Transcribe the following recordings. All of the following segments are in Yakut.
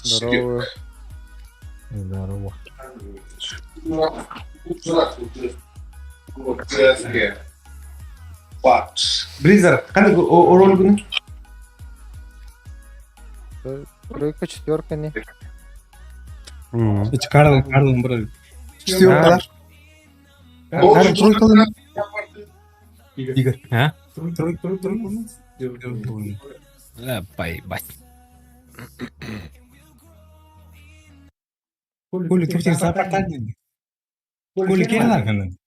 Здорово. Здорово. Blizzard, қандай роль күні? Тройка, четверка не? Карл, Карл, брат. Четверкалар. Карл, тройкалар. Игорь. А? Тройка, тройка, тройка. Да, поебать. Коля, ты саппорт Коля, кем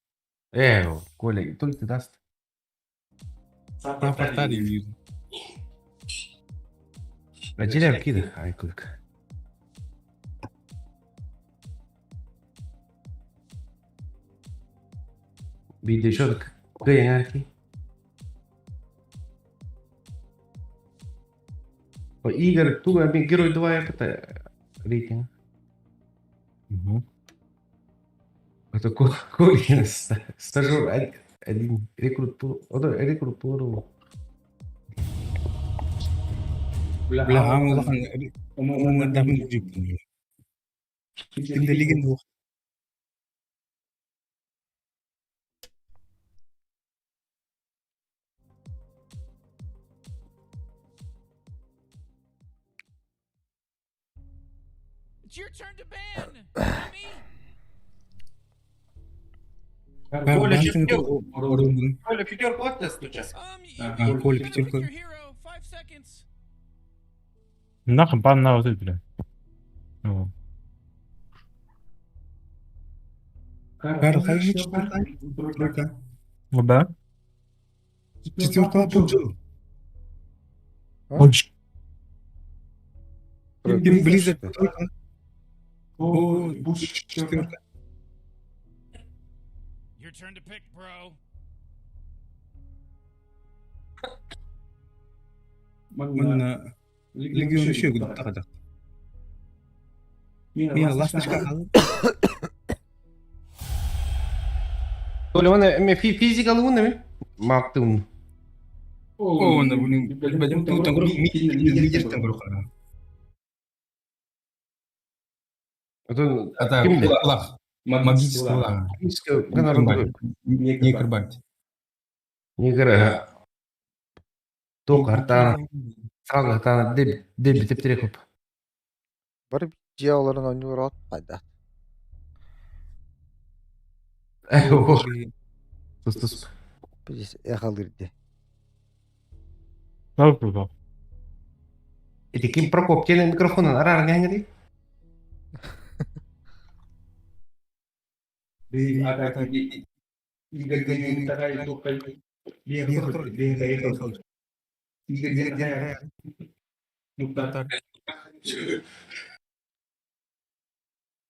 Э, Коля, только ты даст. Саппорт Отделяем киды. Ай, кулька. Видео еще кыйын Игорь, туга мен Герой 2 это рейтинг. Угу. Это Коля, стажер один рекрут рекрут пуру. Бля, улахан умурдаахын жибин. Ким да It's your turn to ban. Jimmy. Коля, четверку. Коля, пятерку отдаст сейчас. You Коля, gotta пятерку. pick your hero. 5 seconds. Нахуй бан на вот это, бля. Ну, Карл, хайы четверка. Тройка. ну да. Четверка пуджу. Он ж- Ким Blizzard тройка. О, четверка. Your turn to pick, bro. Манна легион еще гудтагада. Мия ласточка хал. Коля, он физика луна Мактун. О, на блин, бадем тут там лидер там груха. Это Это Ким лах. Магический лах. физика Некробант. Игорь. То карта. Сразу карта дебит тептерек. Бар дьяларын ойнуур от пайда. Тус тус. Біз эхалырды. Ну, ну, Эти ким Прокоп, тебе микрофон арар не ганяли?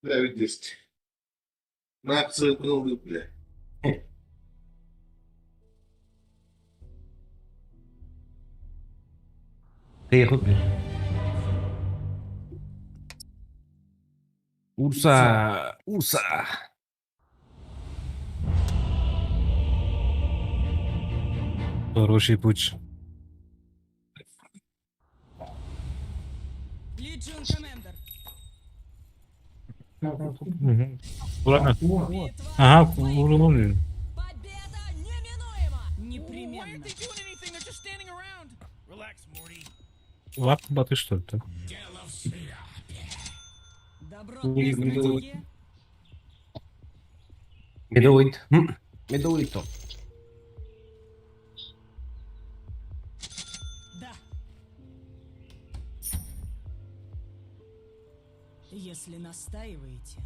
Бля, видишь. Нацию много, бля. Ты бля. Урса, Урса. Хороший путь. Legion Commander. Угу. Ладно. Ага, урнули. Победа неминуема. Непременно. Why aren't they doing anything? They're just standing around. Relax, Morty. Лап баты что ли? да? Добротная стратегия. Медовый. Медовый то. Да. Если настаиваете.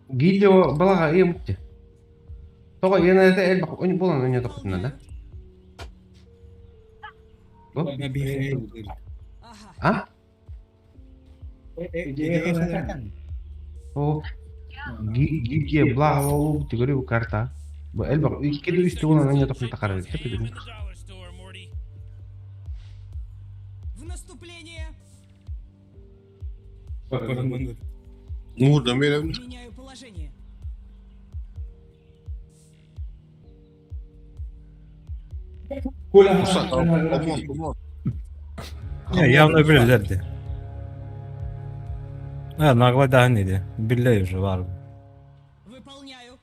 Гидео балага емтти. Тоҕо иэнэтэ элбэх он буолан ойнотохпутуна да? Бу? Ага. А? О, гидео блага болуу тигори карта. Бу элбэх икки үстү буолан ойнотохпун тахара Jam in the dollar store, Morty. В наступление. Ну, да, мен Меняю положение. Come on, come on. Не, явно билэллэр дии. А, наглайдааһын иди. Биллэ уже бар. Выполняю.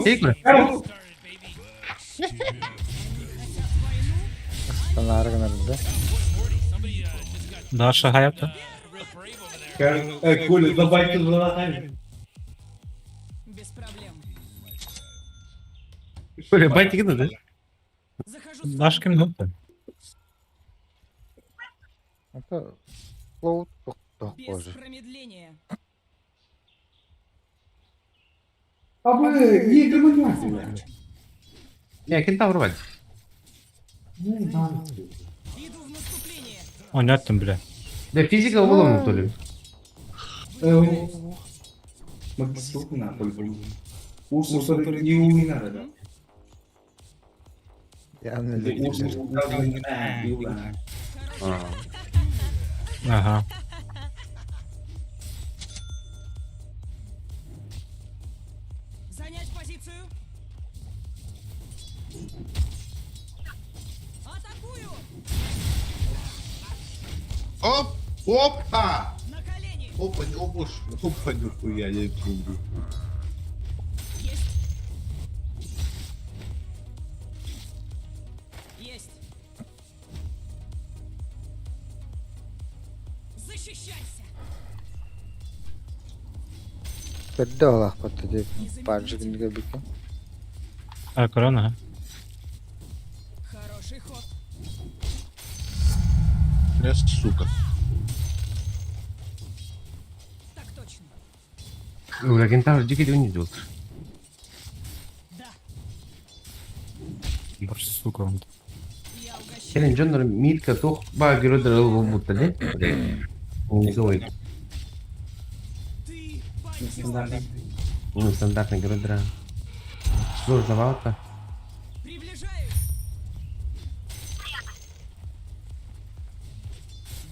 Тейк Санаары гынар да. Даша хайапта. Без проблем. Бля, байтик да? Захожу с Даш ким допты? Это флоут фланга. Без похоже. промедления. Не, кентавр бать. Иду в наступление. Ойнаттым бля. Да физика буолуом то ли. Явно любитель. Ага. Занять позицию. Атакую! Оп! Опа! На колени! Опа, не опуш. Опа, нихуя, я не Есть! Есть! Защищайся! Төрдө олаахпат дии Паржигинге бүкүн. А, корона. Хороший ход. Я сука. Так точно. Бля, кентавр дикий не идет. Да, Больше сука он. я угощаю. Хелен Джоннер Милька тух ба геройдер будто да? Не Ты пойдешь. Ну, стандартный геройдер. Сложновато. Приближаюсь.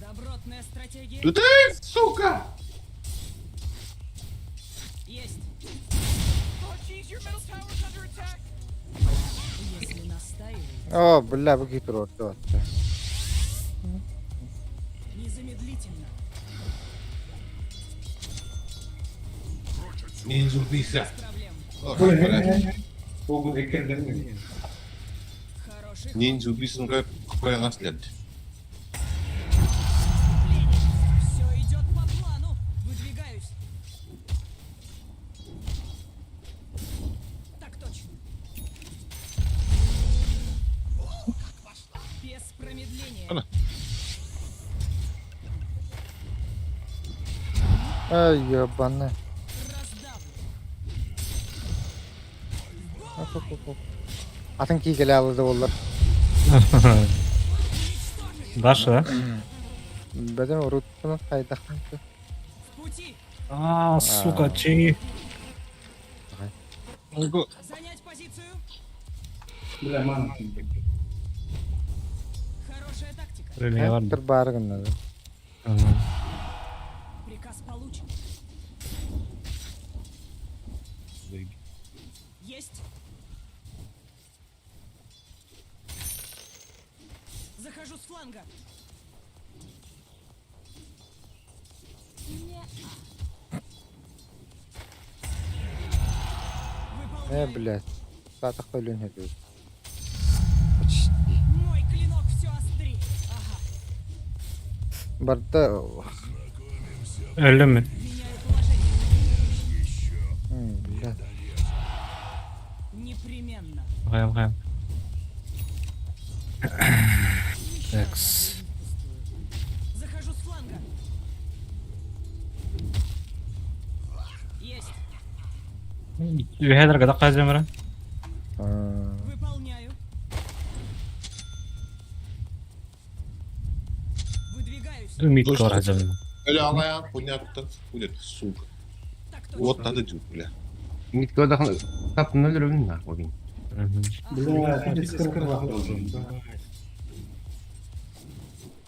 Добротная стратегия. Да ты, сука! Есть. Если настаиваете, О, бля, бу киһи туруорду атта. незамедлительно. Не изубися. Без проблем. Хороший ход. Ниндзя убийца, ну какой наслед. Все идет по плану. Выдвигаюсь. Так точно. Без промедления. Ана. Ай, ебаны. Раздавлю. Оп, оп, оп, оп. Атын киикеле алды боллар. Даша, да? Бәдем уруттун хайдахын. В пути. А, сука, чи. Занять позицию. Хорошая тактика. Премия бар. Тур баар гыннады. Ага. Приказ получен. Есть. Захожу с фланга. Э, Выполняю. блядь. Саатах өлүн хөдү. Почти. Мой клинок все острее. Ага. Барда Өлдүм мин. Меняю положение. блядь. Непременно. Хайам, хайам. Еще одна Такс. жизнь впустую. Захожу с фланга. Есть. Үһәдер гада каземера. Аа, Выполняю. Выдвигаюсь. Мид кор хаземера. Öyle alayan понятно будет, сука. Так точно. Вот надо делать, бля. Митка дахын тап нөл рөвн на огин.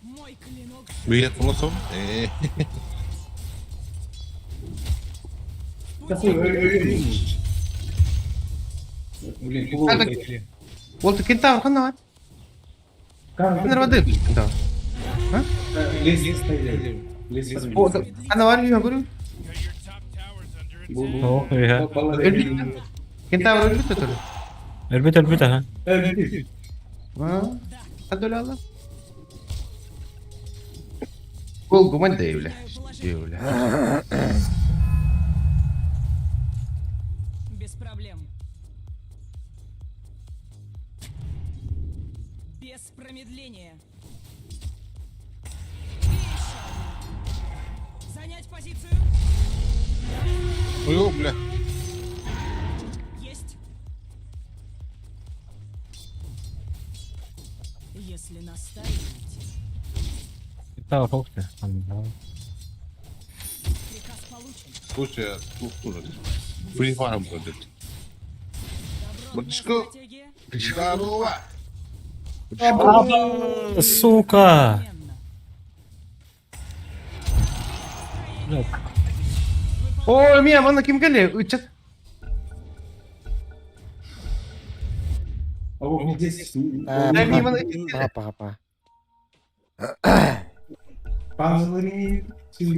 Мой клинок Бля, поносом. в пути. Ол кентавр ханна бар? Ханна бады кентавр? А? О, ханна бар я говорю. О, иә. Өлбүт. Кентавр өлбүт өтөр. Өлбүт өлбүт аха. А? Хадды алла. Гол гуман дейвле. Дейвле. Без проблем. Без промедления. И еще одна. Занять позицию. Ой, бля. Есть. Если настаиваете, Кентавр хоқты. приказ получен. Слушай, а тут тоже. Фри фарм будет. Добротная Братишка. стратегия. Здорово. Сука! Непременно. Блядь. О, мия, манна ким келли? Үчет. А, Дай мне пока, манна пока, пока, пока.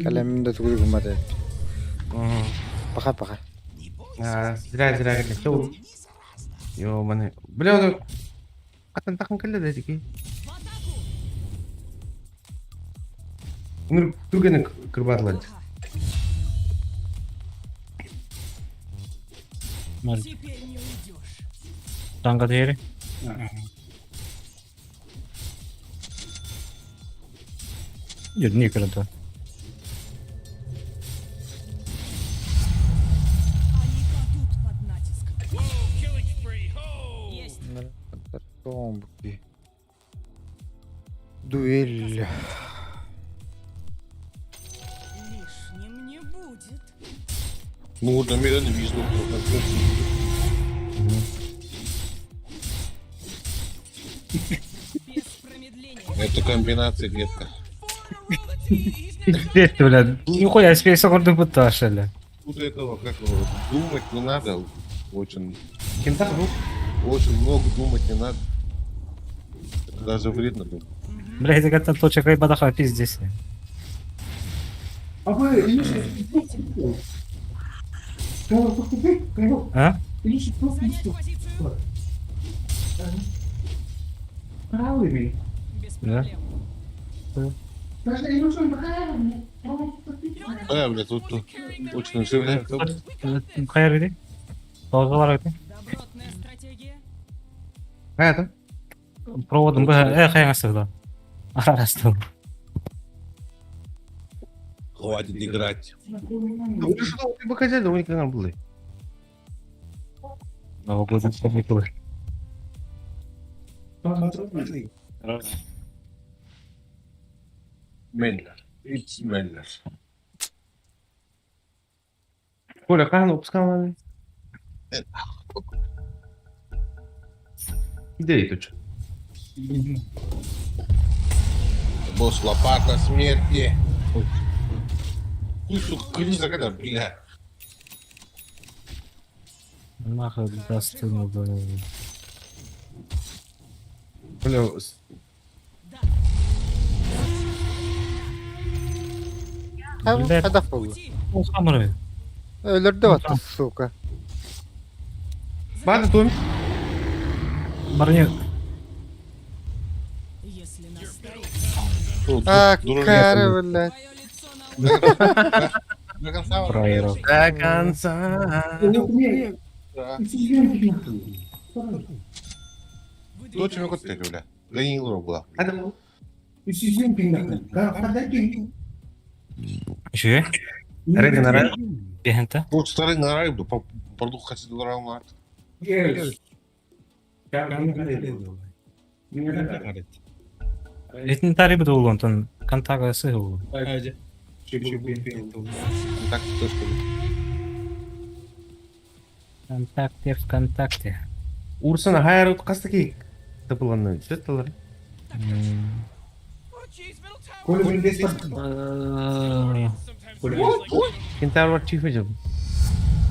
Калемим да тугу гуммат. Пока, пока. А, зря, зря, келли. Чоу. Йо, маны. Бля, оны каттан тақын келли дедики. В атаку! Нүр түргені кырбатлар. Мар Теперь не уйдешь. таңға дейірі. Юр, не кірді. Они падут под натиском. Есть. Томбки. Дуэль. Лишним не будет. Ну, намеренно вижу. Без промедления. Это комбинация детка. Пиздец, блядь. Нихуя себе секунду буташили. Тут этого, как его, думать не надо. Очень, Кентавр бу. очень много думать не надо. Это даже вредно думать. Блядь, это точка и бадаха пиздец. А? Занять позицию. Без Да. проблем. Да, бля, тут тут очень живая. Қайыр еді? Долғалар еді. Добротная стратегия. Қая Проводым бі, ә, қайын астырды. Арасты. Хватит играть. Что ты показали, он никогда был. Новогодний каникулы. Меллер. It's Меллер. Коля, қаян опускан Иди, тут. Босс лопата смерти. Хуй, сука, крыса когда, бля. Нахуй дастын. Бля, Да. Блядь. Хадaf oldu. Пути. Хамыр. Öldürdü vattı сука. бады том. Барни. Если настаиваете. Тут, А, тут, кара, блядь. Твое лицо на До конца. Проиграл. До конца. Да. Дочь мне кот бля. Данилова была. Еще? Рыга на рай. Бехенте. Вот старый на рай, бля, по продукт хотел равно. Етін тари бі ол онтон контакты ол. Так, точка. Вконтакте, ВКонтакте. Урсана хайр қастыки. Тапылғанны. Сөттілер. Кентавр бар чифе жыл.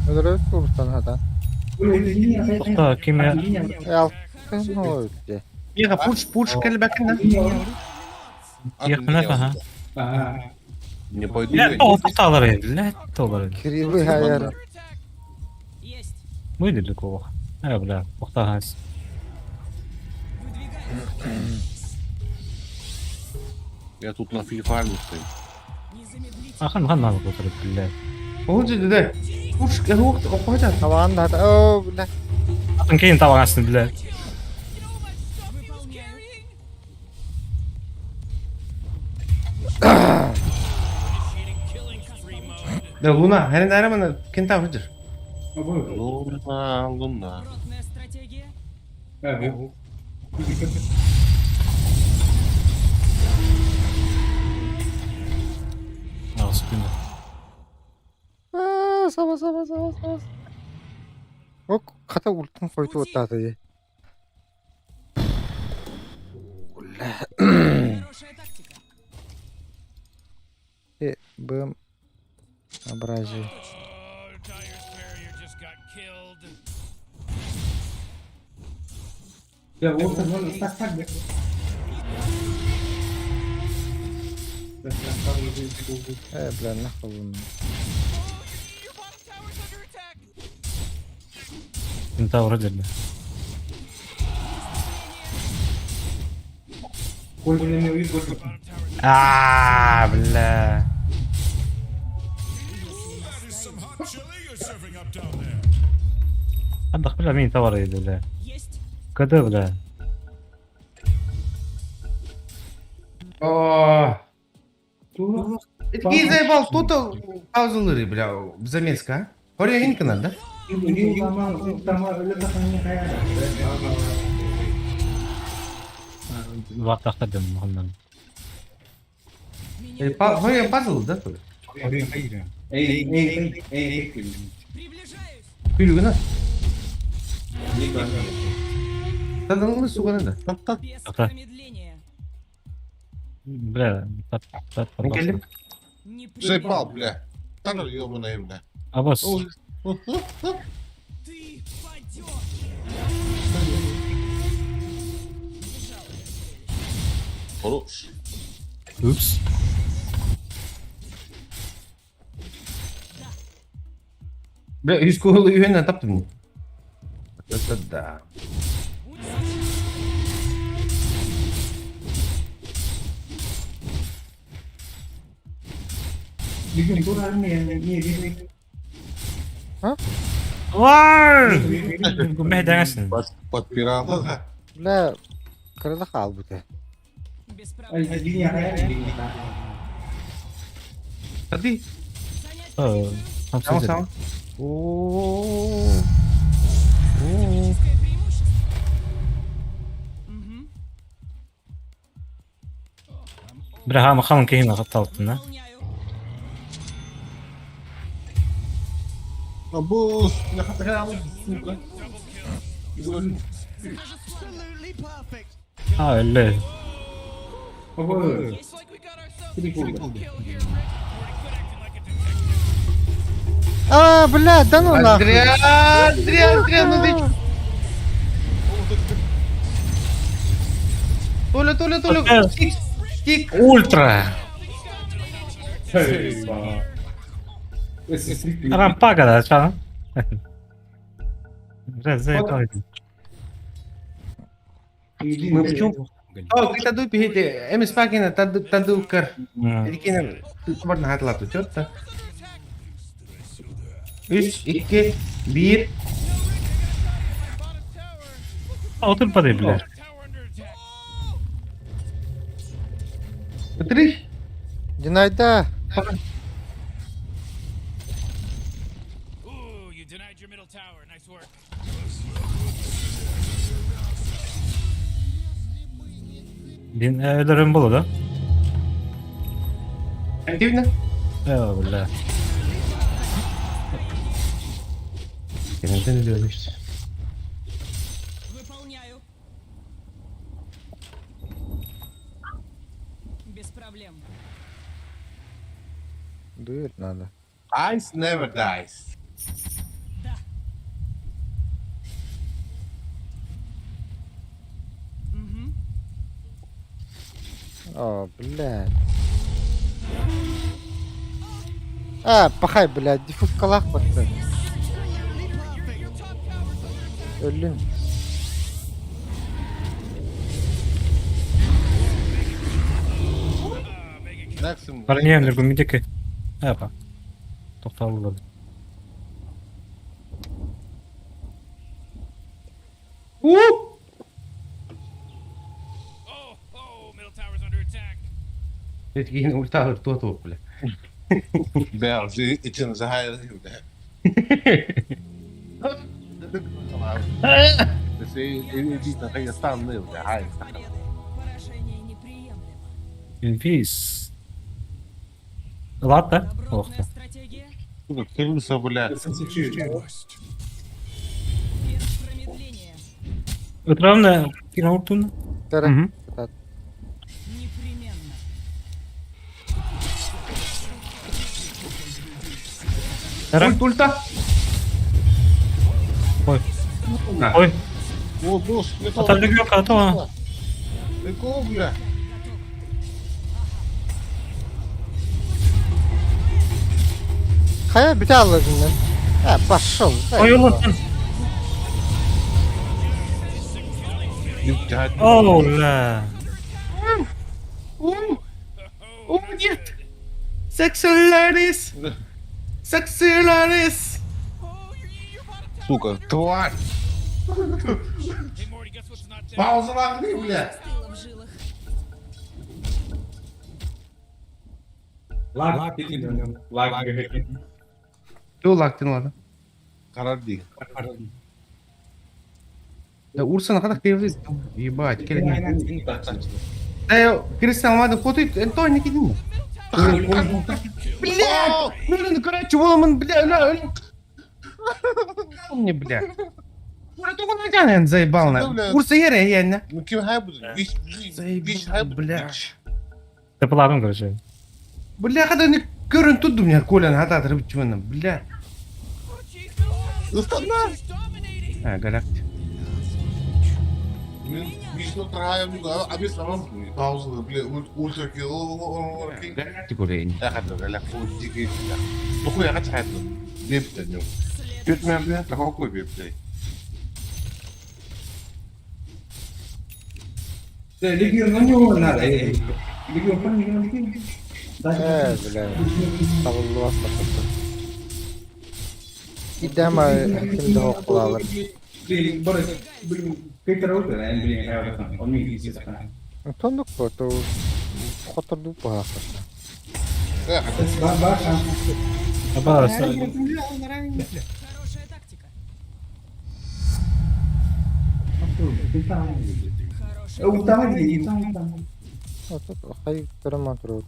Öldürür vursan hada. Тоқта, кеме Al Ну, где? Миха, пуш, пуш, кэлбэккин. Yakına ha. Не пойду Бля, я. тоқталар енді, бля, тоқталар енді. Кривые аяры. Есть. Выделили кого? А, бля, тоқтағансыз. Выдвигаюсь. Я тут на фрифарме стою. Незамедлительно. Ахан хан надо отырып, бля. Ол жерде пуш, уақыт оқыды. Табан да, о, бля. Атын кейін табағансың, бля. Выполняю. Да, Луна, хәрен әрі кентавр жүр. Луна, луна. Ротная стратегия. Ағыс күні. А, Саба, саба, саба, саба. Ок, қата ультын қойты оттады. Бля. Хорошая тактика. Э, бэм. Образи. Э, бля, нахуй. вы мне. Кентавр деді. А, бля. Андақ, бля, мен товар еді, бля. Есть. КД, бля. О. Такие заебал, кто-то паузалары, бля, замеска, а? Хоря Инкана, да? Вақтақта дем, мұханнан. Меня Хоря пазл, да? то ли? Приближаюсь. Күйлігіні. Тадыңлы суғаны да. Без Ага. промедления. Бля, тат, тат, Келдім. Заебал, Непременно. бля. Там ёбаная, бля. Абас, Ой. Ты падешь. Жалкое зрелище. Хорош. упс. Бля, үскөйлі үйеннен таптым. Это да. Вар! Мәдәңәсін. Подпирала, да. Бля, кырда қал бұты. Без проблем. Тады, Занять Э, позицию. сау, сау. О. Стратегическое преимущество. Мгм. Бля, хама қалың кейін ағатталыптын, а? Выполняю. Абус, бля, хатырал, сука. Захожу с фланга. А, өлі. Есть. А, бля, да ну нахуй. Зря, зря, зря, ну ты... Толя, Толя, Толя, тик, тик. Ультра! Рампага, да, ча? Бля, заебал. Мы почему? О, ты таду пихите, эмис пакина, таду, таду кар. Икина, барна хатлату, чёрта. Үч, икки, бир. Отыр падай, бля. Три. Динайда. Дин өлөрөн болу да? Активно. Э, бля. Кенеттен өлөмүш. Выполняю. Без проблем. Дуэль надо. Ice never dies. Да. О, блядь. А, пахай, блядь, диффузкалаах баттан. Өллүн. Максимум. Парнием нургумидики. Апа. Тоқталылар. У! Эти ульталар туа бля. Бля, итин захайр, бля. Поражение неприемлемо. Инвиз. Ладно. Добротная Охта. стратегия Крыса, бля. без промедления. Отравна кинаутун. Тара. Мгм. Непременно. Тара. Ульт, ульта. Ой. На. Ой. О, босс, не то. Аталык ата. Прикол, бля. Хайа бүтэ алларынан. А, пошел. Ой, улан. Ола. У! У, нет! Сексуалис! Сексуалис! Сука, тварь! Пауза нахуй, бля! Стыло в жилах. Лаг Лаг Ту лактин ладно. Карар değil. Да Урса на хатах кривды. Ебать, келин. Да я Кристиан ладно, кот и то не кидин. Бля! Ну, ну, короче, вон бля, бля, бля. Мне, бля. Ура, только на заебал на. Урса ере, я не. Ну kim hay bu? Вич, вич hay bu? Бля. Тепладым, короче. Бля, когда не көрін туду мне Коля на хата рыбчуна, бля. Ыстана! А, голяк. Вич no trahay bu. Abi tamam. Пауза, бля, ультра килл. Голяк Коля. Ахад, бля, фу, дикий. Похуй, я хочу. Бепте, ну. Бепте, бля, такой бепте. Э, бля. Табыллыбас таппыт. Идема ким да окулалар. Тондук бо то хоторду баахар. Аба, Хорошая тактика. Хорошая. Тут хай көрөмөн туруп.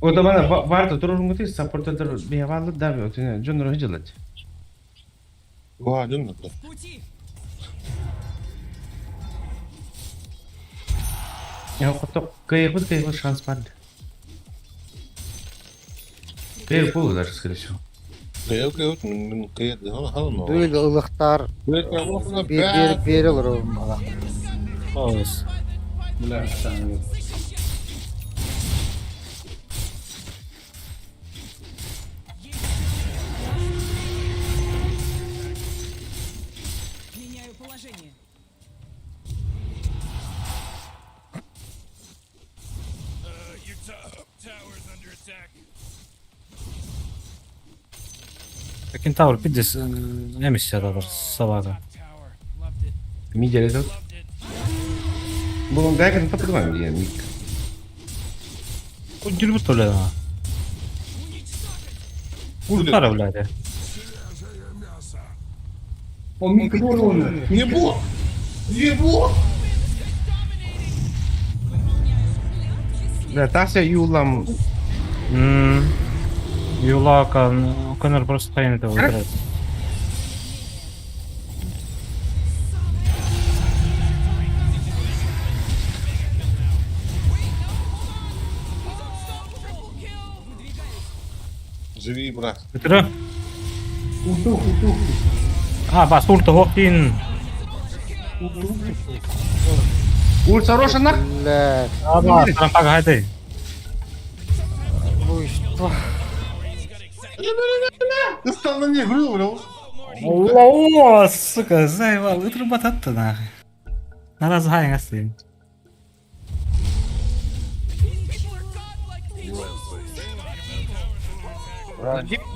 О, да мана варто турурун саппортер биявалы да, Джон Рожилат. Ва, дün В пути. Я хотел кайф, кайф шанс бар. Кайф был даже, скорее всего. Кыйы кыйы мен кыйы хан Дуйл ылыктар бер бер олор мала. Оос. Меняю положение. Кентавр пидес эмис ядалар сабага. Мидия этот. Был гайка, ну подумаем, где мид. Күндүлбүт бля. Ультара, блядь. Не бо! Не бо! Да, тася юлам. Юлака, Конор просто хайнет его выбирает. Живи, брат. Өтөрө. А, бас ульта хохтин. Ульт хорош, нах. Бля, Аба, трампак хайдай. ну и что? Ты стал на ней, говорю, бля. О, сука, заебал, ытырып бататты нахуй. Наразы хайың астайын.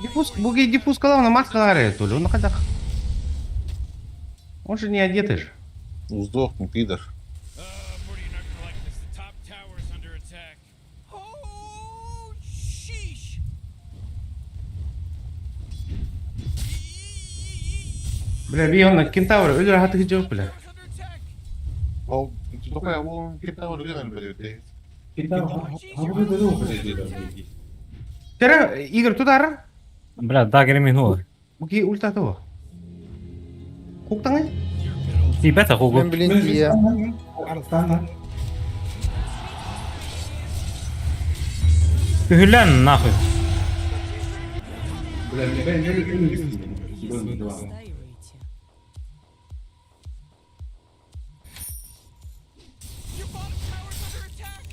Диффуз, буги диффуз калавна маска ларе, то ли он на Он же не одетый же. Ну сдохни, пидор. Morty, you're not gonna like this. The top tower is under attack. Oh, sheesh. Бля, би он кентавр, өлөр хаты жок, бля. Tower's under attack. Ол, только я был кентавр деген, блядь. Тера, Игорь, туда ара? Бля, дагер минул. Буги ульта того. Куктаңы? Тибета хугу. Мен блин тия. Үһүлән нахуй. Настаиваете. Your bottom tower's under attack.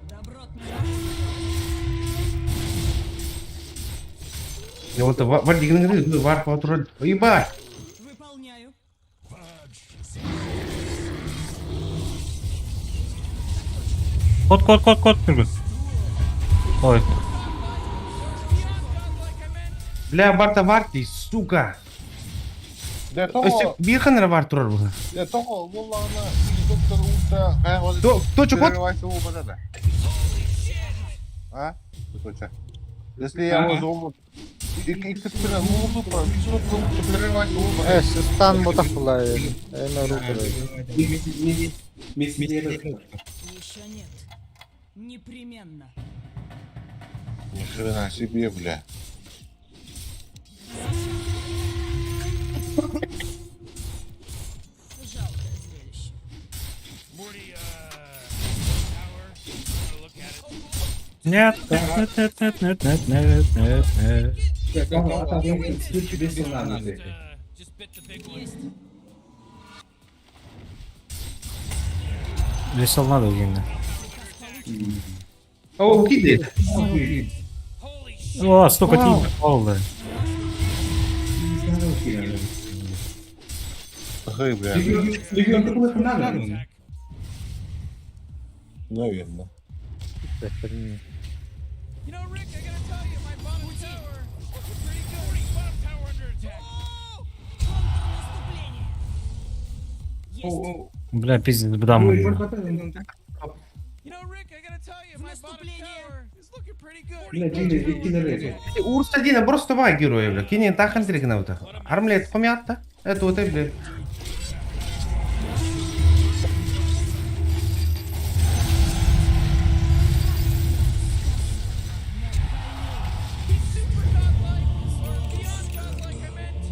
Добротно. Я вот вар деген вар патруль. Ебать. Выполняю. Кот, кот, кот, кот, Нургун. Ой, Бля, барта варти, сука. Да, Өстө того, бир бар турар бу. я того, буллагына доктор ульта, Точка код? А? Точка. Если я его зову, Стан ботах була. Эме руку. Еще нет. Непременно. Ни хрена себе, бля. Жалкое зрелище. Morty, tower. I'm gonna look at it. Нет, нет, нет, нет, нет, нет, нет, нет, нет. Just bit the big one. Есть. Весел надо дегенде. О, киди. Holy shit. О, столько тип попало. Ага, бля. Наверное. You know, Rick, I gotta tell you, my bottom tower looking pretty good. Morty, bottom tower under attack. Контрнаступление. Есть. Бля, пиздец, бдам. You know, Rick, I gotta tell you, my bottom Наступление. tower is looking pretty good. Morty, bottom tower under attack. Урс один, просто ва героя, бля. Кини тахан тригна вот. Армлет комятта. Это вот бля. He's super godlike, or beyond godlike, I meant.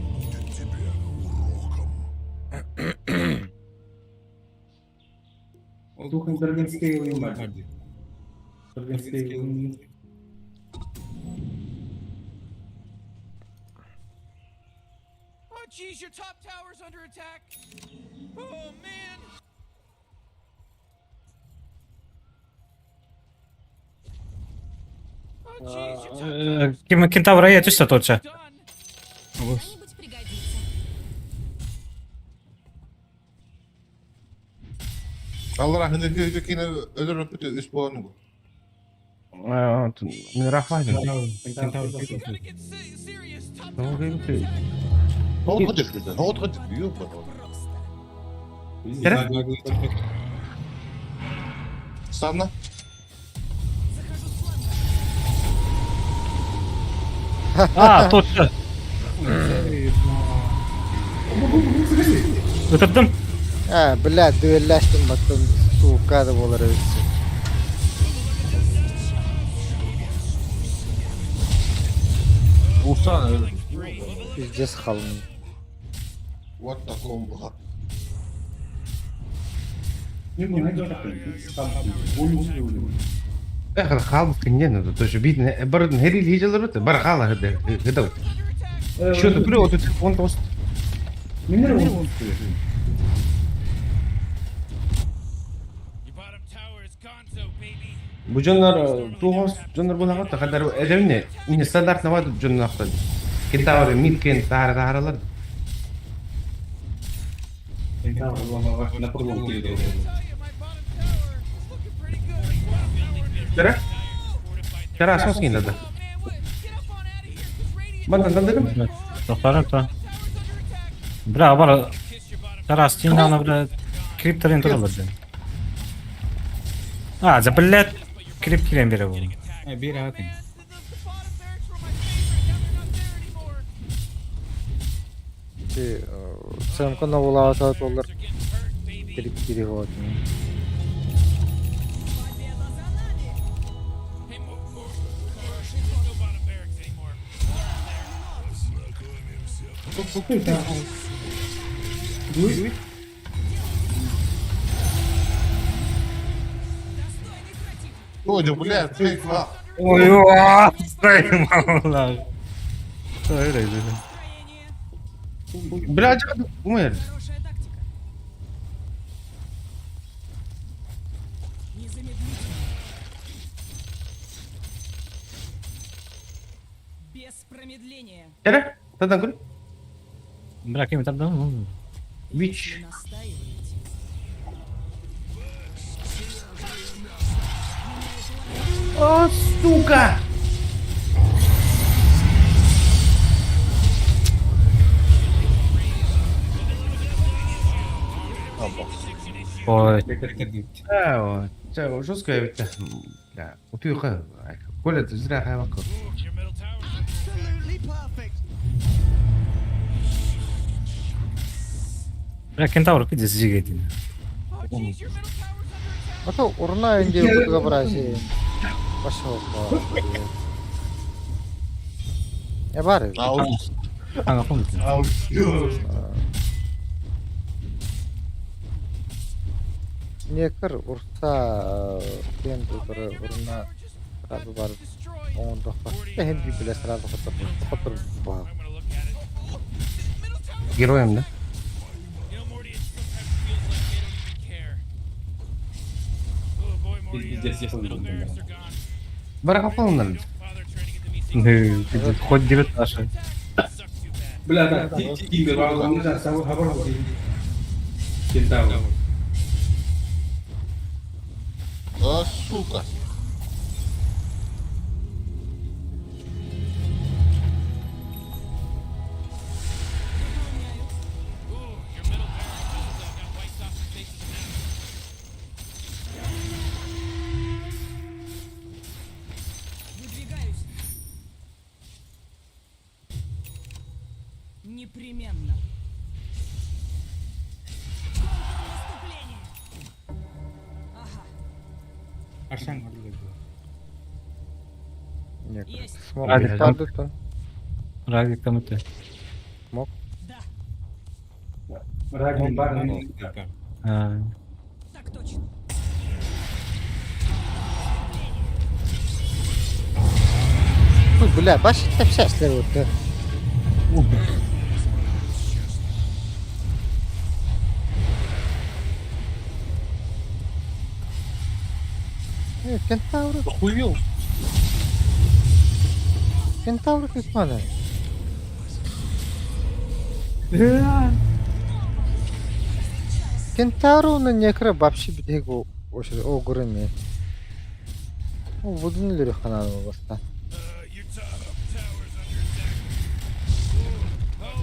Oh, jeez, your top tower's under attack. Oh, man. Oh, jeez, your top tower's Ким кентавра я түстө точа. done. Когда-нибудь пригодится. Allah rahmet eylesin. Yine ölür öpütü üst boğanı bu. Мен рахмат. Gotta get serious. Top Tamam, tower's under okey. attack. Ne oldu kaçır Ne oldu kaçır? Yok bu. Тера? Sana. Захожу с фланга. А, точно. Ытырдым. А, бля, дуэлляштым баттым. Сука да болар өтсө. Ursan öldü. Пиздец халын. What the combo. Эх, хаалбыт киниэн, то есть биир бары херил хижалар бары хаала хыдабыт. Что-то при вот он тост. Your bottom tower is gonzo, baby. Бу дьоннор туохос дьоннор булаҕа тахадар эдэвне нестандартного дьоннохтон. Кентавры миткен таара тааралар. Tell you, my bottom tower is looking pretty good. Тара? Тара соскин да. Oh man, what? Get up on out of here, 'cause Radiant Бандан дандырым. Тохтара то. tower's under attack. Бля, бар Kiss your bottom Тарас, тинна бля крипторин туралар ден. А, за блядь, крип кирен бере бу. man. The bottom barracks were my favorite. Now they're not there anymore. Ти цемка новолаата толлар They're getting hurt, baby. кирип кири вот. Победа за нами! Hey, there's no bottom barracks anymore. Достойный противник! Ой, да, бля, заебал. Ой, уа, заебал. Строение! Бля, умер. Хорошая тактика. Незамедлительно. Без промедления. Тара? Тадан көр. Бля, ким там? Вич. Если настаиваете. О, сука! Ой, Да, жестко ведь. Бля, утуйха. Коля, ты зря хайвака. Your middle tower's under бля, кентавр пиздец зигает. Oh jeez, your middle tower's under attack. А то урна инде безобразие. Пошел. Я бары. Ауч. Ага, помните. Ауч. Некер урса кен Oh тур man, your middle урна tower just сразу бар destroyed. оңдохто. Хем би биле сразу хотор. Хотор ба. I'm gonna look at it. Oh, the middle tower. Героем, да? You know, Morty, it sometimes feels like they don't even care. Oh boy, Morty, middle barracks are gone. Барахапал Don't bother trying to get them easy. Хоть 19. Suck too bad. Бля, да, тигр, Кентавр. А, сука. Выполняю. Ooh, your middle barracks has got wiped off the face of the map. Выдвигаюсь. Непременно. Контрнаступление. Ага, Некер. Есть. Смог Радик, падает он. Радик там это. да, А, так точно. Ой, бля, баш тепсә эшләр үтте. Э, Кентавр, Охуел. кентавр кисмәне. Кентавр некре вообще битег ошо огурыми. О, будун лүрү хананы баста. Your top tower's under attack. Ooh,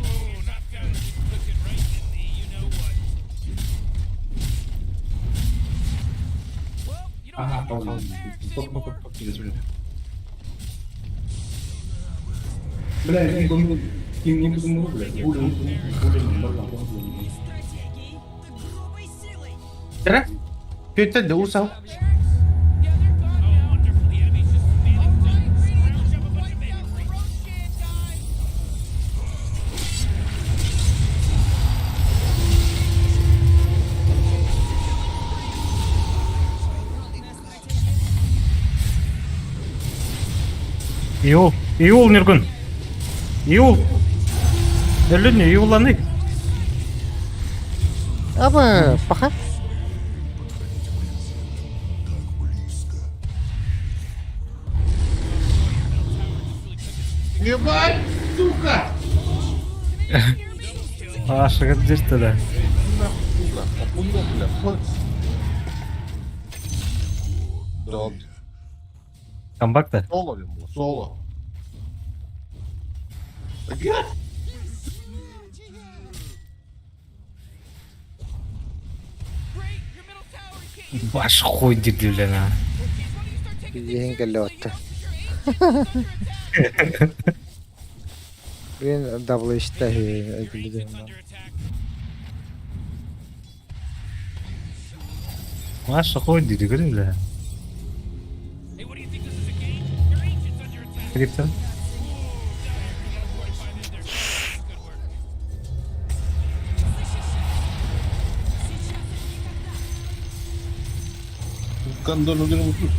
oh, top tower's just cooking right in the you know what. Well, you don't have your top barracks anymore. Не стратегией, так грубой силой. Тара? Петя, да усал. Yeah, they're gone now. Oh, wonderful. The enemy's just managed to scrounge up a bunch of baby creeps. Грозная стратегия. Иул, Иул Ньургун! Иул! Өлүн Иулланый! Аба, паха. Ебать, сука! Ашыгыт дьиртэ да. Сука, охуел, бля. Да, Камбак да? соло ему, соло. Блядь! Баш хуй дирдилен а. Иһин кэллэ отто. Блин, double иште Маша хуй дирдилен бля. Криптон. Кондон өлөрүн утуп.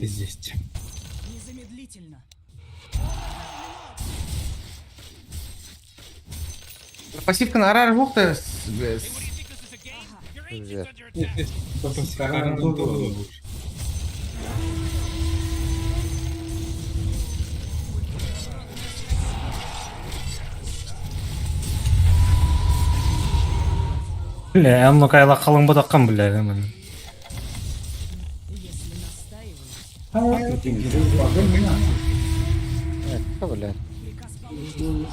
Пиздец. Незамедлительно. Пассивка арар бухта. Бля, онно кайла халың бодаққан бля. Мен. Если настаиваете, Бля. приказ получен.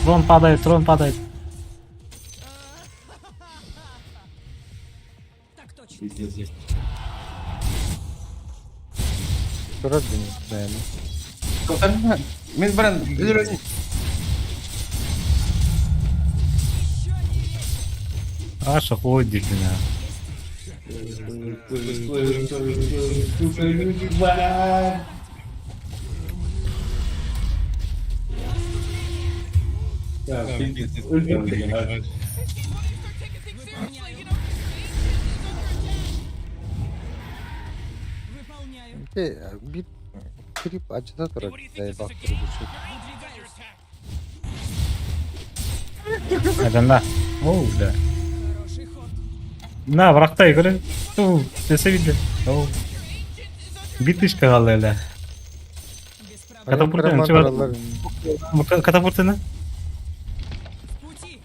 Трон падает, трон падает. Так точно. Турар бэйэни. Мен баран өлөрүн. Аша хуй дирдилен а. Выполняю. Бит крип ачыта турар заебал. Айданда. Оу, бля. Хороший ход. На, врахтай, көрө. Ту, десе виде. Оу. Битышка калды эле. Без проблем. Катапультаны чыгар. Катапультаны. В пути.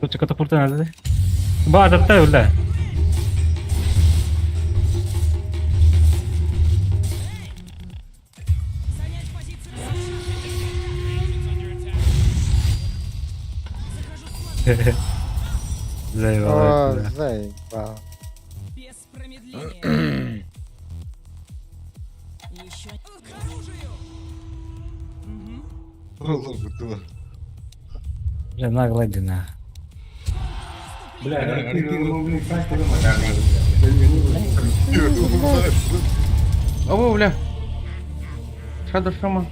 Тут катапультаны да. Ба, датта бля. Занять позицию. Захожу с фланга. Заебал. бля. Заебал. Без промедления. Еще. К оружию! Бля, нагло дина. Обо, бля. Шадо шама.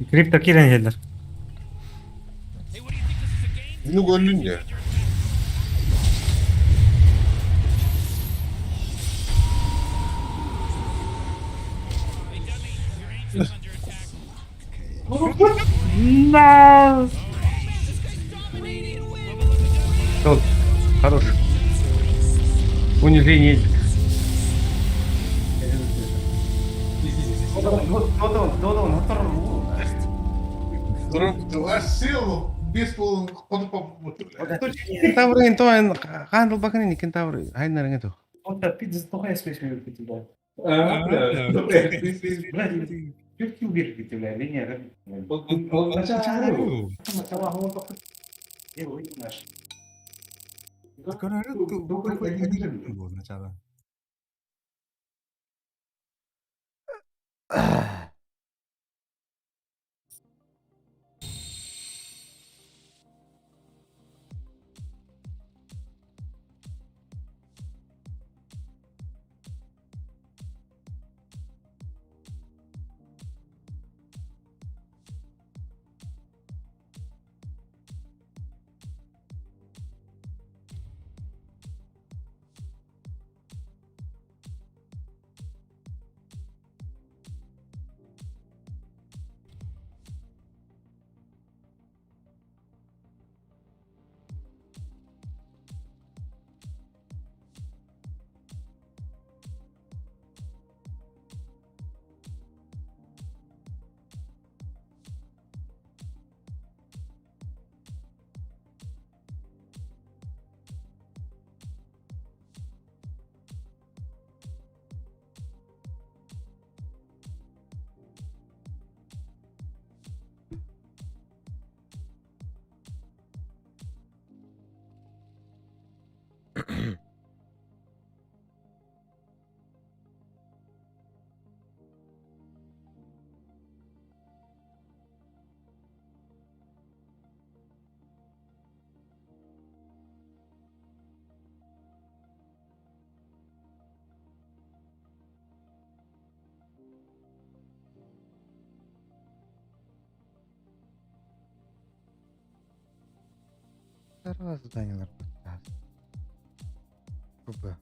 Крипто кирен хеллер. Ну өлүн я. Всё, хорош. Унижение. Сел без Кентавры инто хандл бакын кентавры хайнар инто. Второе задание наркотиков. ББ.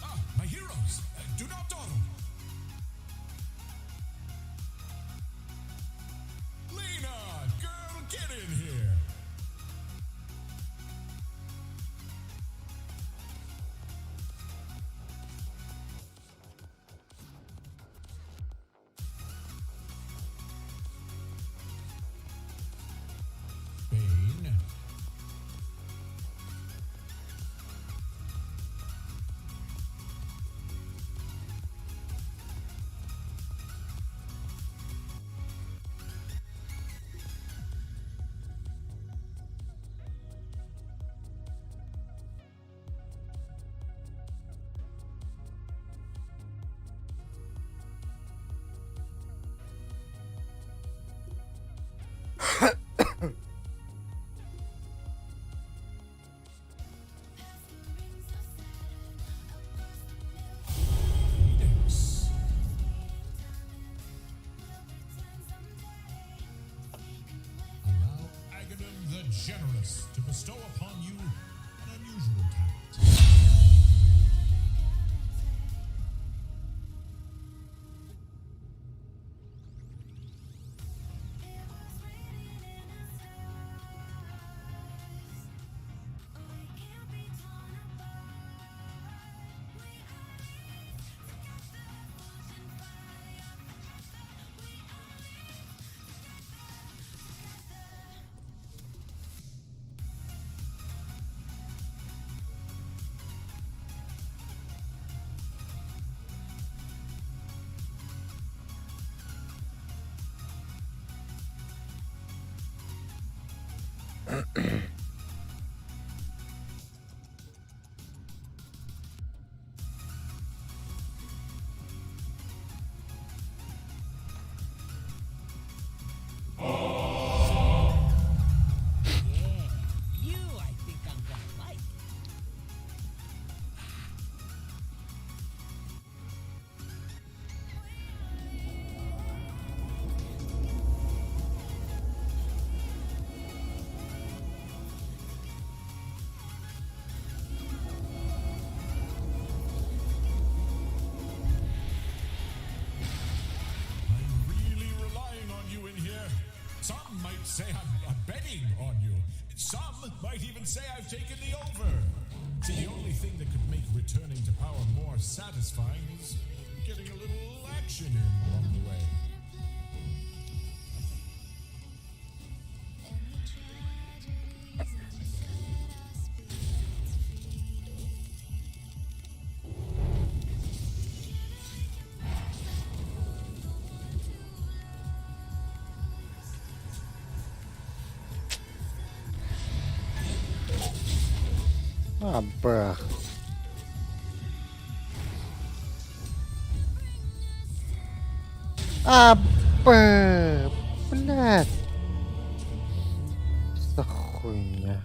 Ah, my heroes! generous to bestow upon you an unusual talent. Yeah, you I think I'm gonna like. I'm really relying on you in here. Some might say I'm betting on you. Some might even say I've taken the over. See, the only thing that could make returning to power more satisfying is getting a little action in along the way. Абах. Аб, блядь. Что за хуйня?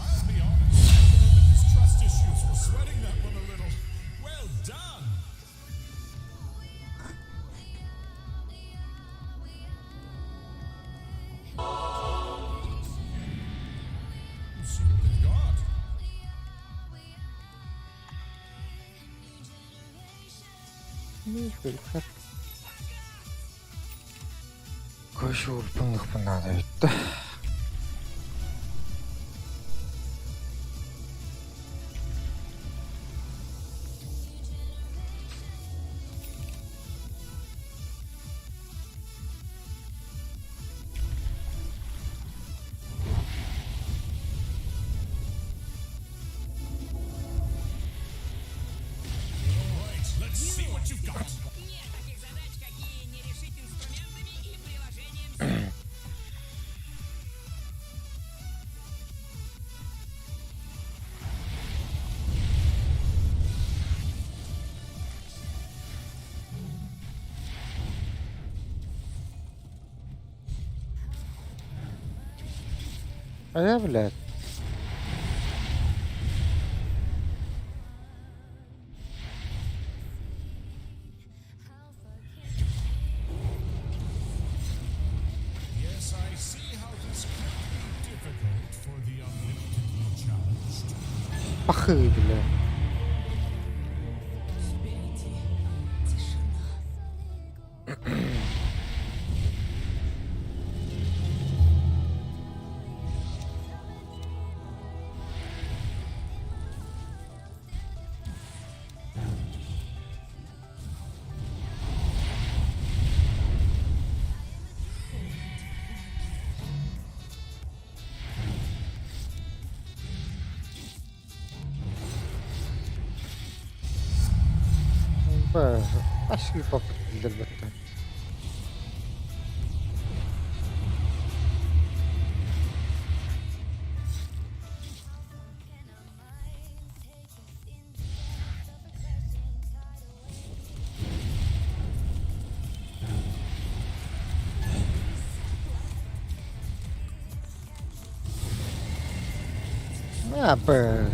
I'll be honest, the distrust issues were sweating that one a little. Well done! Let's see what they've got. Көш улбанах надо это. All right, let's see what you've got. Нет таких задач, какие не решить инструментами и приложением. Хайа блядь. Yes, I see how this could be difficult for the omnipotently challenged. Пахы, бля. Впереди тишина. Ашыы поппут биллэрбэттэр. А, б.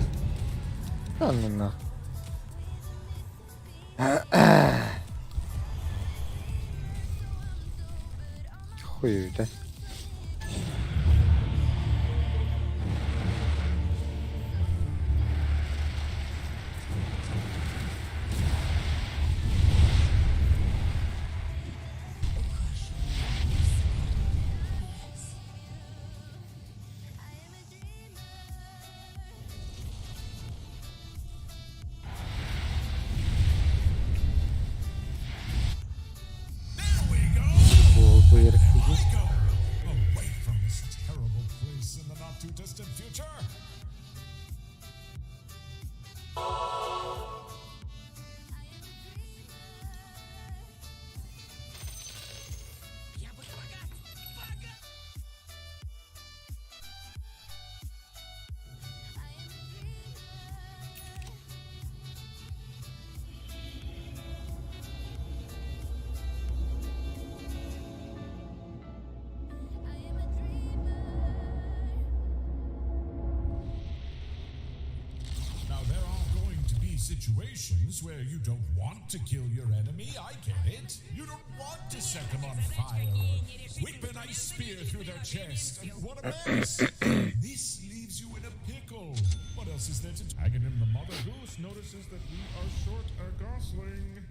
Да ну нах. Хуй, да? There we go! Буолбу эркиги. Go! Away from this terrible place in the not too distant future! Я буду богат! Богат! Now, there are going to be situations where you don't want to kill your enemy. I get it. You don't want to set them on fire or whip an ice spear through their chest. What a mess. This leaves you in a pickle. What else is there to do? Aghanim the mother goose notices that we are short a gosling.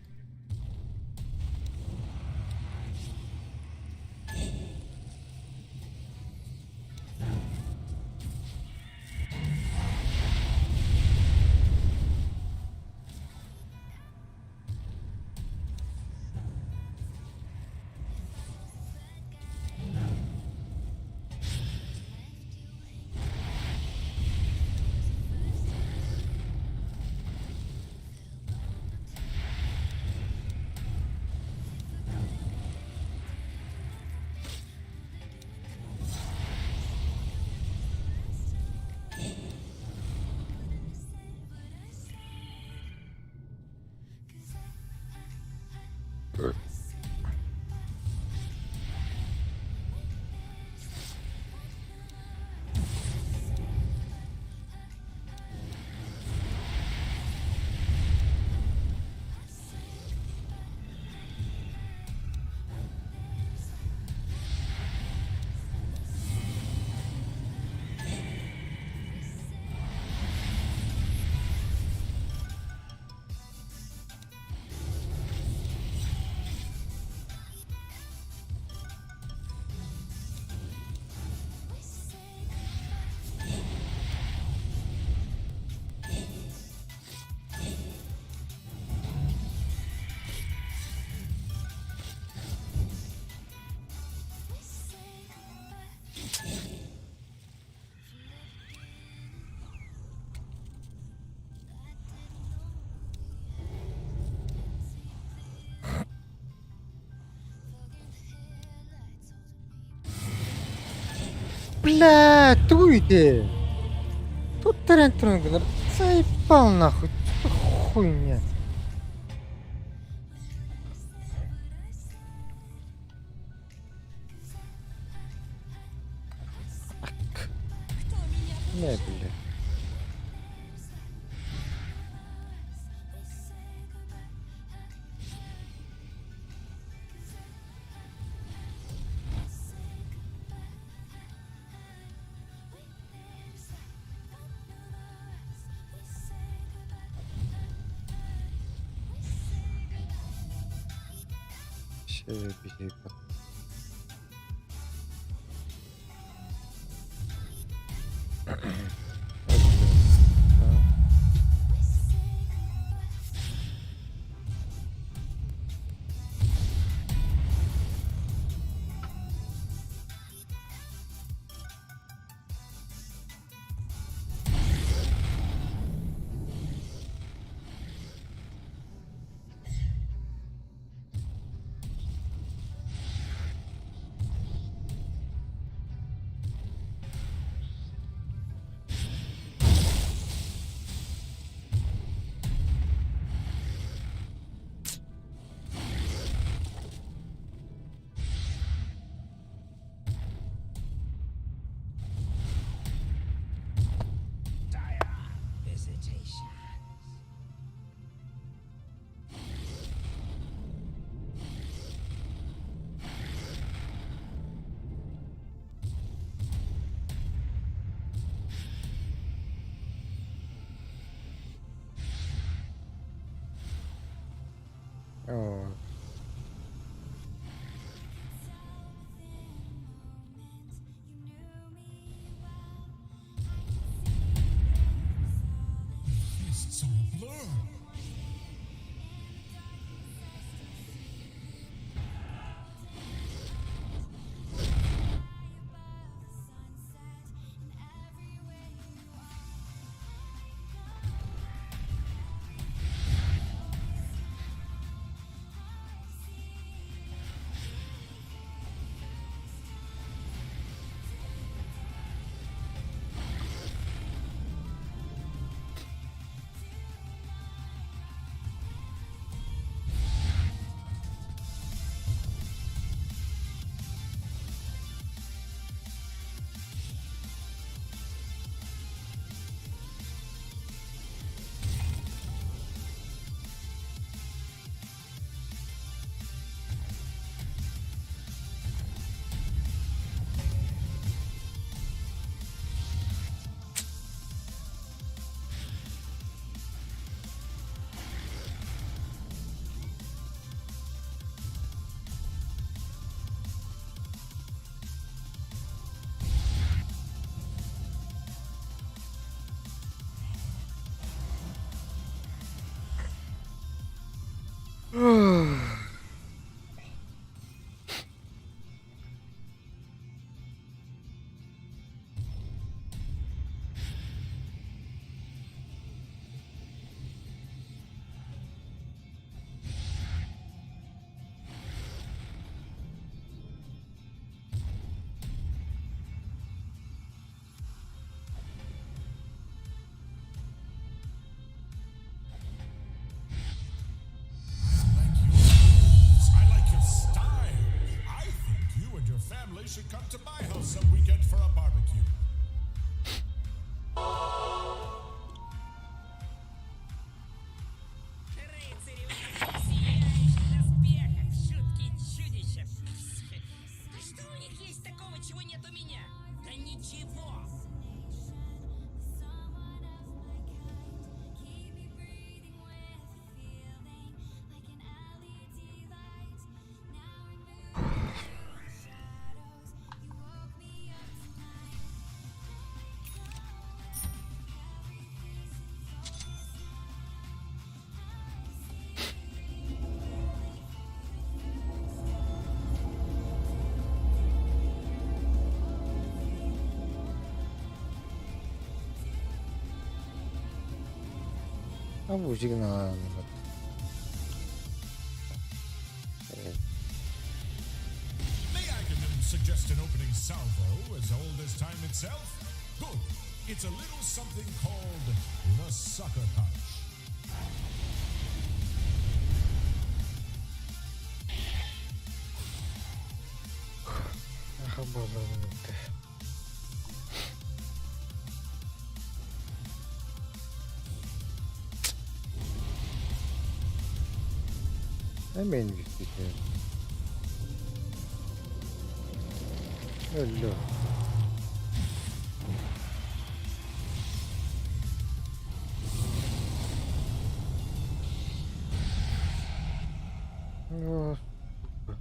Бля, тугуй ити? Тут туран гынар. Заебал нахуй. Что хуйня? Мэ, бля. Шебиһи. Оо. Fists are a blur. I like your moves. I like your style. I think you and your family should come to my house some weekend for a barbecue. Рыцари в этих сияющих доспехах, жуткие чудища. Да что у них есть такого, чего нет у меня? Да ничего. А бу сигнал. May I suggest an opening salvo as old as time itself? Good. It's a little something called the sucker punch. Аха. Эмиэ инвестиция. Өллө. О, сука.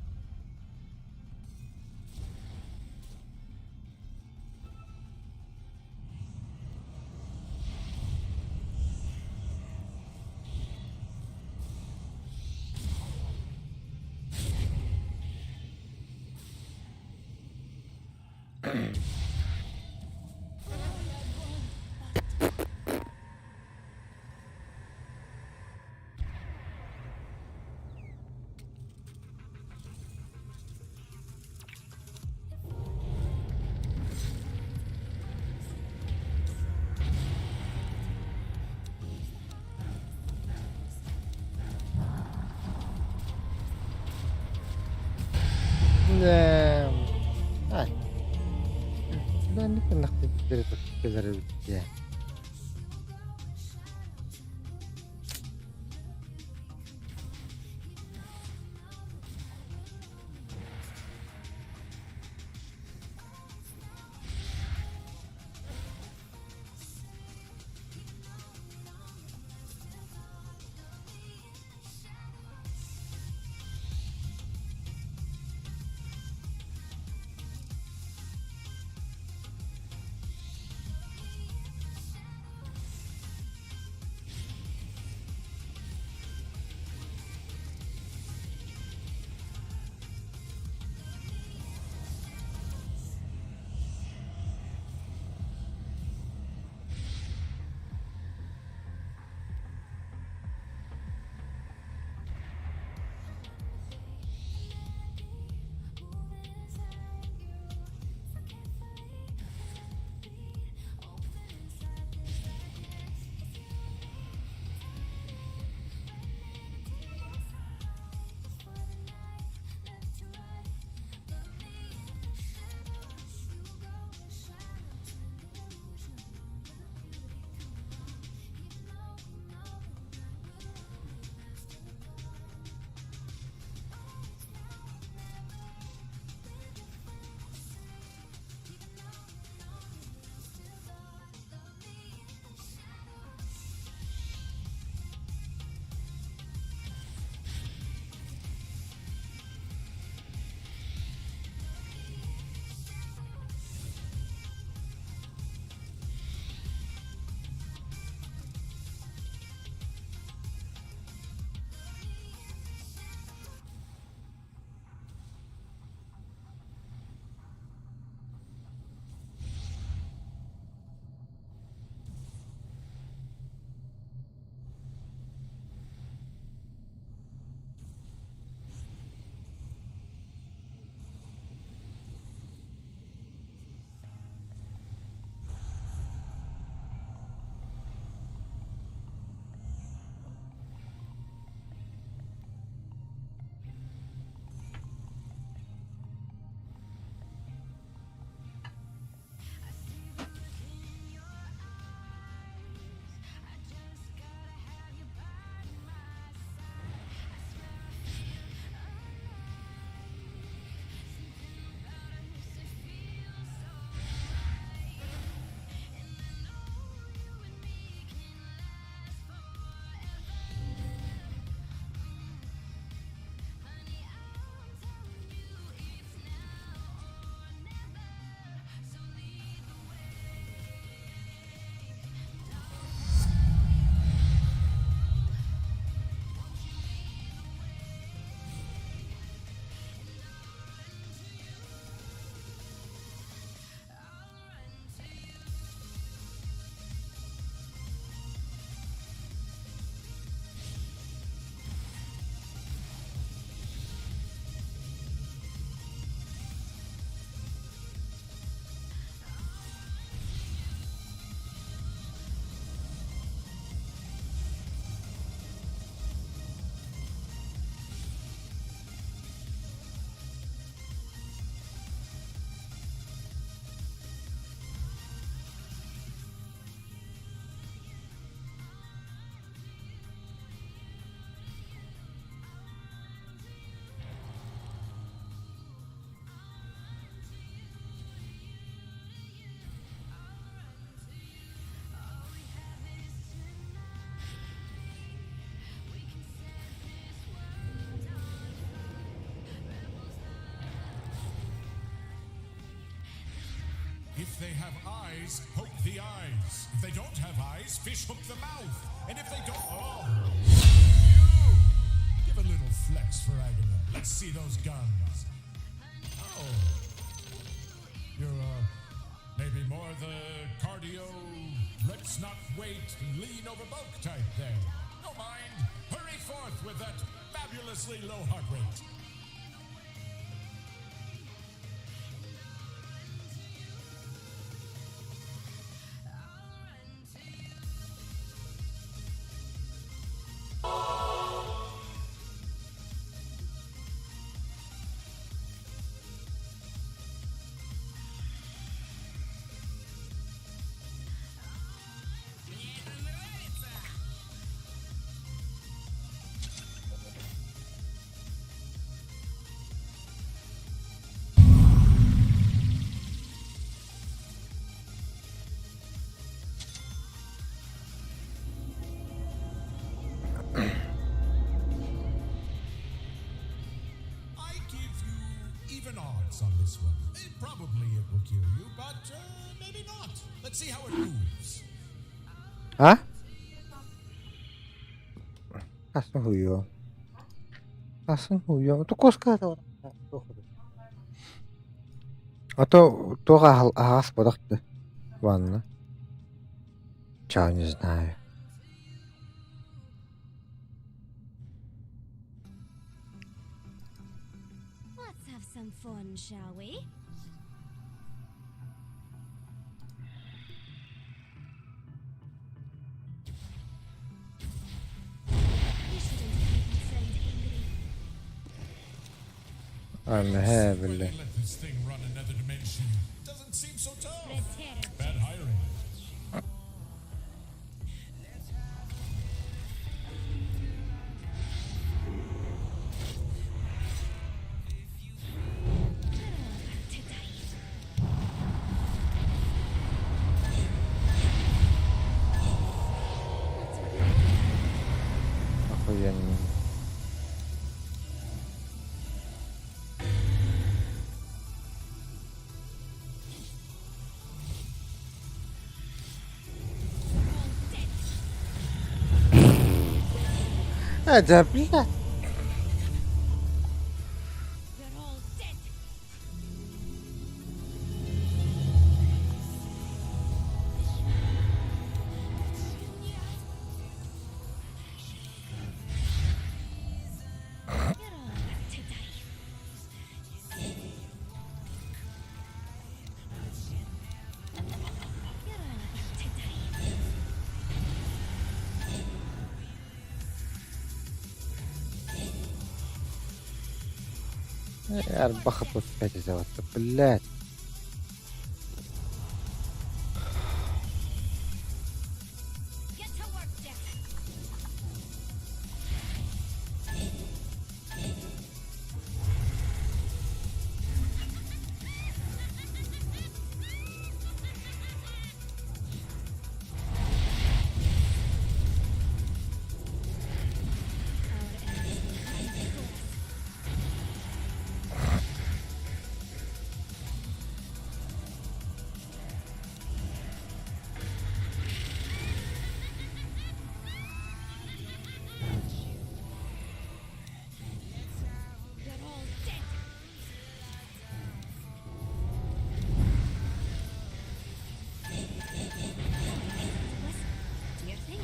Э, ай. Кэлэр эбит дии. they have eyes, poke the eyes. If they don't have eyes, fish hook the mouth. And if they don't, oh, you give a little flex for Aghanim. Let's see those guns. Oh, you're maybe more the cardio, let's not wait, lean over bulk type there. No mind. Hurry forth with that fabulously low heart rate. Мне это нравится! I give you even odds on this one. Probably it will kill you, but maybe not. Let's see how it moves. А? Асан хуё. Асан хуё. Тукуска А то туга аһаҕас буолахты ванна. Ча не знаю. Let's have some fun, shall we? You shouldn't have made my friend angry. Anne See where биллэ. they let this thing run another dimension. Doesn't seem so tough. Red terror. Bad hiring. You're all about to die. That's what you Охуенно. You're all dead. Это блядь. You're all dead. You're all about to die. You're all about to die. Арбаха опять взяла. Блядь. Get to work, Jack. Our enemies will come before us. You're all dead. All right, Octopus. Do your thing.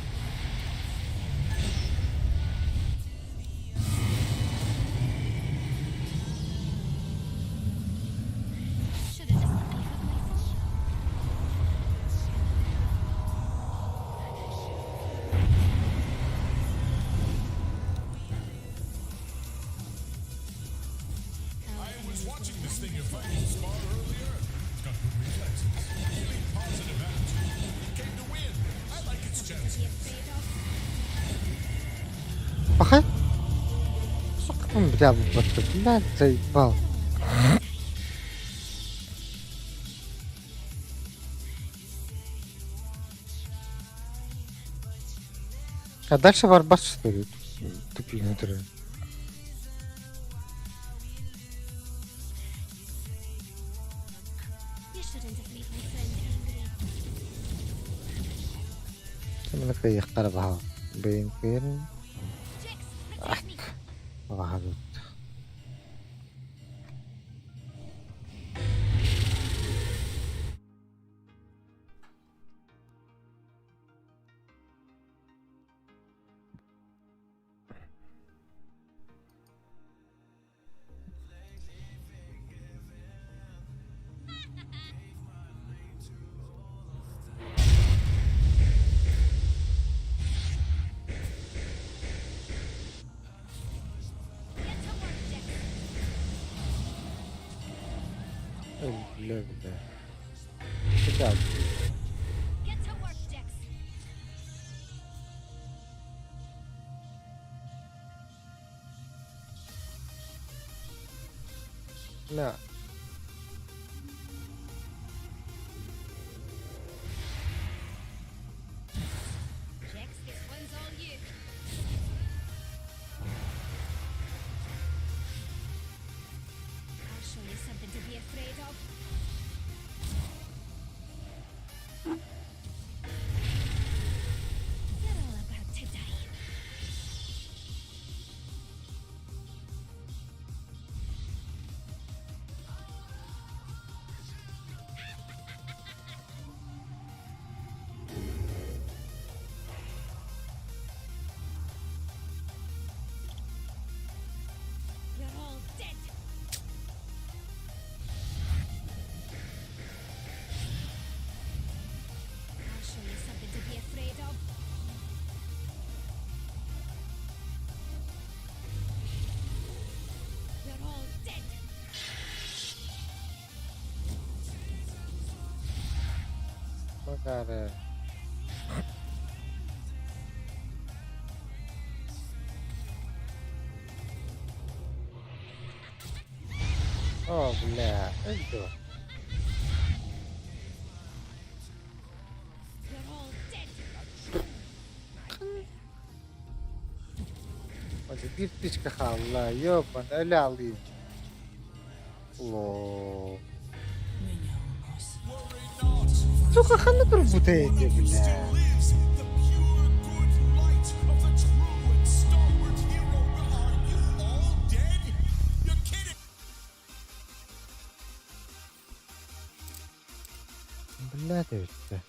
Should have just let me have my fun. Our I was enemies will watching this come thing you're before fighting us. spar earlier. It's got good reflexes. Really positive attitude. It came to win. I like its Something to be chances. afraid of. Пахай. Сука, он, бля, вот, блядь, заебал. You're all about to die. А дальше варбас что ли? Тупик внутри. You shouldn't have made my friend Маны кыайыахтара баһаам. Бэйэҥ кыайан Jax, protect me. Баҕаһабыт. Get to work, Jax. Өллө бля. Куда? Get to work, Jax. На. Jax, this one's all you. I'll show you something to be afraid of. You're all about to die. You're all dead. I'll show you something to be afraid of. You're all dead. Magari. О, бля, иду. You're all dead. Биир тычка хаалла, ёбан, өлө алыы. Ло. Сука, ханна турбута эти, бля. Lives the pure good light of the true and stalwart hero. Are you all dead? You're kidding! Бля, ты ведь.